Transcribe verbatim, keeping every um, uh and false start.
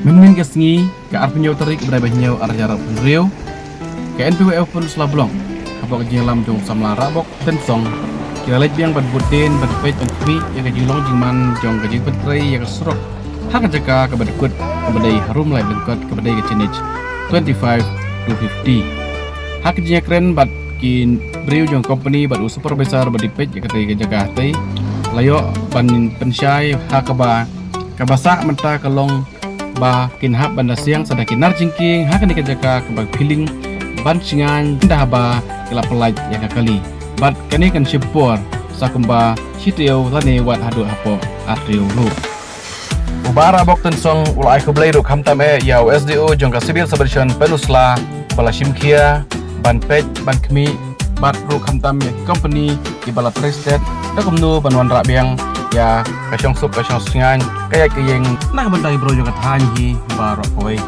Mynhynnin ka sngi, ka arphew hynñiew tarik u bnai ba hynñiew arhajar arphew hynriew, ka N P Y F Pynursla Blong hapoh ka jingïalam jong u samla Rahbok Tynsong, ki la leit biang ban bud dien ban peit ban khmih ïa ka jinglong jingman jong ka jingpyntrei ïa ka surok ha ka jaka kaba dkut kaba dei harum lai lyngkot kaba dei ka G H twenty-five two fifty. Ha ka jingïakren bad ki briew jong company bad u supervisor ba dei peit ïa katei ka jaka hatei, la ïoh ban pynshai ha kaba, kaba sah mynta ka long ba kin hap ban da siang sa da ki nar jingkieng ha kane ka jaka kaba phi ling ban sngewthuh da haba ki la pyllait ïa ka kali. Bad kane kan shim por sa kumba shi taïew lane wat haduh hapoh ar taïew ruh. U Bah Rahbok Tynsong u la ai khublei ruh khamtam eh ïa u S D O jong ka Civil Sub Division Pynursla ba la shim khia ban peit ban khmih bad ruh khamtam ïa ki company kiba la trei stet da kumno ban wanrah biang ïa ka shongsuk ka shongsngain ka ïaid ka ïeng na ka bynta ki briew jong ka thaiñ hi baroh kawei.